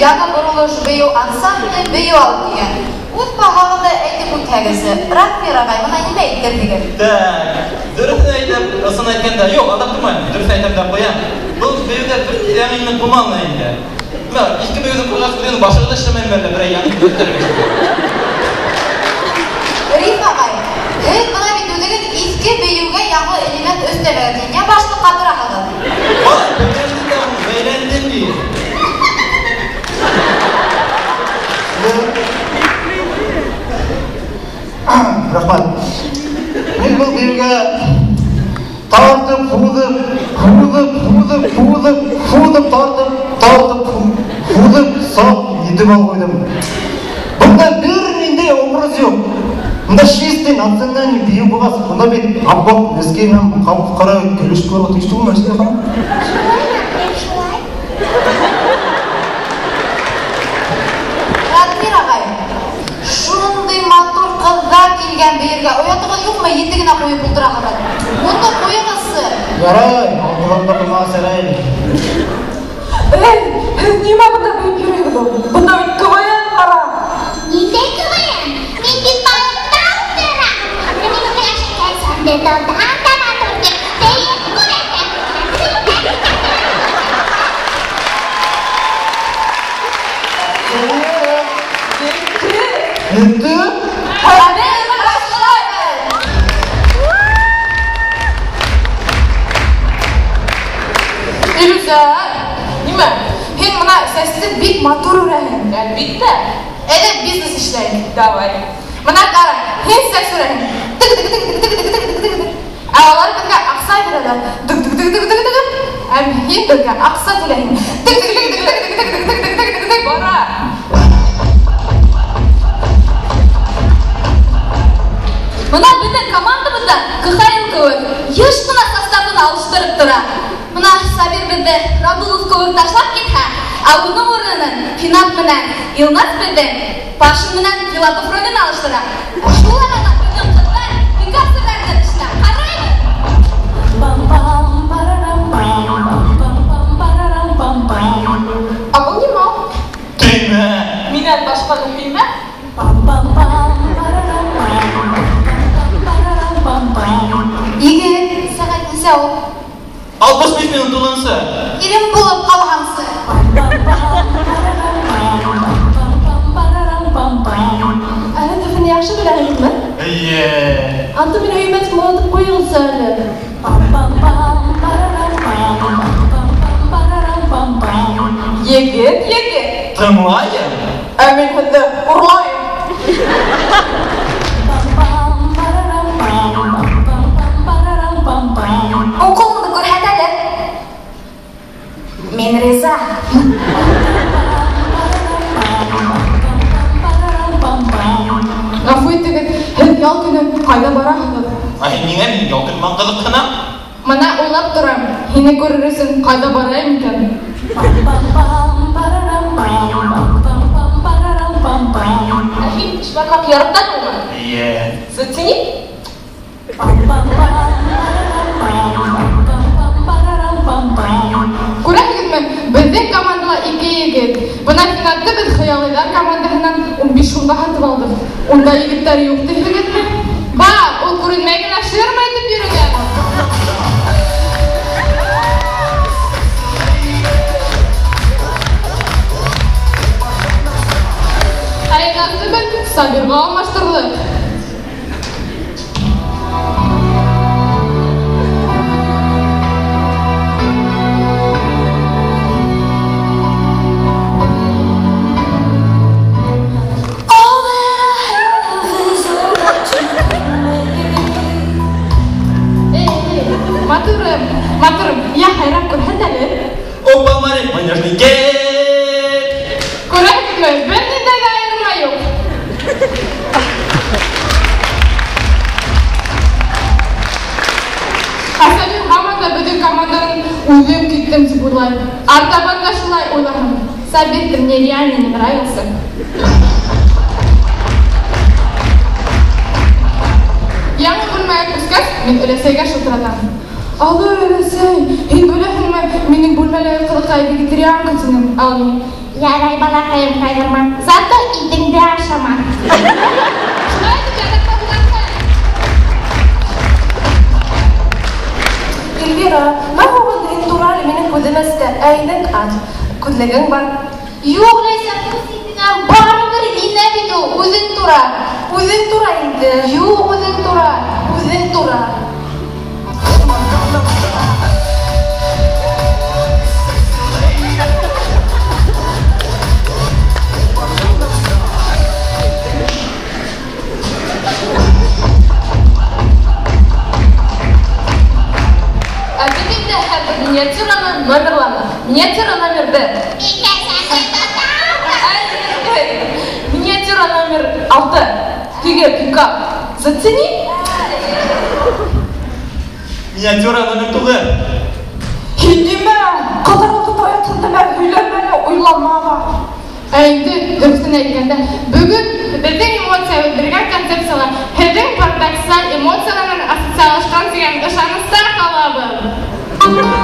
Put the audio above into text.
Яңы боролош бейеү ансамбле бейеү алып килгән. Үҙ баһағыҙҙы әйтеп үтһәгеҙсе, Ратмир ағай, бына нимә әйтерһегеҙ? Так, дөрөҫөн әйтеп, ысын әйткәндә, юҡ, алдап тормайым, дөрөҫөн әйтәм дә ҡуям. Был бейеүҙә бер яңылыҡ булманы инде. Мә, иҫке бейеүҙе ҡуйғас, үҙенең башығыҙ эшләмәйме әллә, берәй яңы бөтөргә. Риф ағай, һеҙ бына бит үҙегеҙ иҫке бейеүгә яңы элемент өҫтәмәгеҙ, ниңә башты ҡатыраһығыҙ? Ай, бәйләндем дә, бәйләндем бит. Рәхмәт. Мин был бейеүгә тартып, һуҙып, һуҙып, һуҙып, һуҙып, һуҙып, тартып, тартып, һуҙып, саҡ етеп алып ҡуйҙым. Бында бер ниндәй образ юҡ. Бында чистый национальный бейеү булғас, бында бит аппаҡ нәскәй менән ҡап-ҡара кәләш булырға тейеш түгелме, Рәсилә ханым? Шулай. Ратмир ағай, шундай матур ҡыҙҙар килгән бейергә, оятығыҙ юҡмы, ете генә ҡуйып ултыраһығыҙ? Уны ҡуйығыҙсы. Ярай, алдығымда ҡуймағас ярай. Эй, һеҙ нимә бында бейеп йөрөйһөгөҙ ул? Бында бит КВН бара. Ниндәй КВН? Мин бит балыкта ултырам. Мин кояш кәсәмде тотам да матур итеп бейеп күрһәтәм. Етте? Беҙ башлайбыҙ. Илүзә, нимә? Һин бына сәсте бик матур үрәһең, әлбиттә. Әйҙә бизнес эшләйек. Давай. Бына ҡара, һин сәс үрәһең. Тик-тик-тик-тик-тик-тик-тик-тик. Ә улар беҙгә аҡса бирәләр. Тик-тик-тик-тик-тик-тик. Һәм һин беҙгә аҡса түләйһең. Тик-тик-тик-тик-тик-тик-тик-тик-тик. Бара. Бына беҙҙең командабыҙҙа КХМ кеүек йыш ҡына составын алыштырып тора. Бына Сабир беҙҙе Рабулов кеүек ташлап китһә, ә уның урынын Финат менән Илназ беҙҙең Пашин менән Филатов ролен алыштыра. Шул арала беҙҙең ҡыҙҙар инкассорҙарҙы тешләп ҡарайбыҙ. Ә был нимә ул? Төймә. Минән башҡаны һөймә. Егет, сәғәт нисә ул? 65 минут тулғансы. Ирем булып ҡалғансы. Ә һеҙ Өфөнө яҡшы беләһегеҙме? Эйе. Анда мине һөймәҫ онотоп ҡуйығыҙсы әле. Егет, егет. Тыңлайым. Ә мин һеҙҙе урлайым. Уң ҡулыңды күрһәт әле. Мин риза. Ғәфү итегеҙ, һеҙ ял көнө ҡайҙа бараһығыҙ? Ай, ниңә мин ял көнө менән ҡыҙыҡһынам? Бына уйлап торам, һине күрер өсөн ҡайҙа барайым икән? Ә һин бишбармаҡ яратаһыңмы? Эйе. Зацени. Күрәһегеҙме, беҙҙең командала ике егет. Бына Финатты беҙ Хыялыйҙар командаһынан 15 һумға һатып алдыҡ. Унда егеттәр юҡ тиһегеҙме? Бар, ул күренмәй генә шырма итеп йөрөгән. Ә Илназды беҙ Сабирға алмаштырҙыҡ. Матурым, я хайрап күрһәт әле. Опа, Марик, манежный кет! Күрәһегеҙме, бер ниндәй ҙә айырма юҡ. Ә Сабир һаман да беҙҙең команданың үҙем киттем тип уйлай. Артабан да шулай уйлаһын. Сабир, ты мне реально не нравился. Яңы бүлмәгә күскәс, мин өләсәйгә шылтыратам. Алло, өләсәй, һин беләһеңме, минең бүлмәләге ҡыҙыҡай вегетарианка тинем. Ал мин. Ярай, балаҡайым, ҡайғырма. Зато итеңде ашама. Шулай итеп ятаҡта булған. Эльвира, мә һуң һин тура әле минең күҙем әстә, ә инең ат. Күҙлегең бар. Юҡ, Ләйсән, күҙ ситенә барыбер инә бит ул, үҙең тура. Үҙең тура инде. Юҡ, үҙең тура. Үҙең тура. Ә беҙ инде һәр бер миниатюраны номерланыҡ. Миниатюра номер 1. Миниатюра номер 6. Теге пикап. Зацени. Миниатюра номер 9. Һин нимә? Ҡыҙырылды таятһын нимә? Һөйләмә лә, уйлама ла. Ә инде дөрөҫөн әйткәндә, бөгөн беҙҙең эмоция белдергән концепциялар һеҙҙең парадоксаль эмоциялар менән ассоциалашҡан тигән ышаныста ҡалабыҙ.